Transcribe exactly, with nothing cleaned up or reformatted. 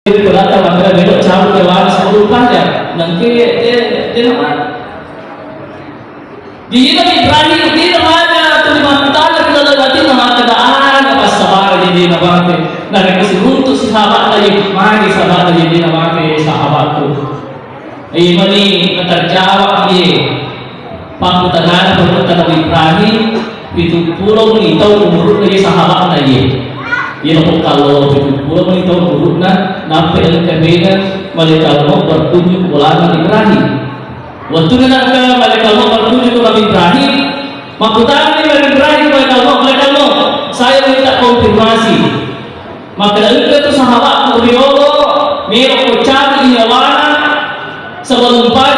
Itu kata maka beda cabut ke waras sepuluh pelajar. Nangke dia dia nama. Di Nabi Ibrahim dia nama tuli makkutana ri dalam hati nama keadaan apa sabar jadi nama. Nah, itu untuk sahabat lagi, mari sahabat lagi nama sahabatku. Iya mani terjawab iye. Pakkutana pakkutana Nabi Ibrahim, pitu pulo meni taung umuruna iye sahabatna iye. Iya ko kalau pitu pulo meni taung umuruna, nampai engka mega malaikat maut berkunjung ke pulangan Ibrahim. Wettunna engka malaikat maut berkunjung ke Nabi Ibrahim, makkutana Nabi Ibrahim, malaikat maut, malaikat maut, saya minta konfirmasi. Makkeda engka tu sahabatku riolo, melo ko caji nyawana sebelum pada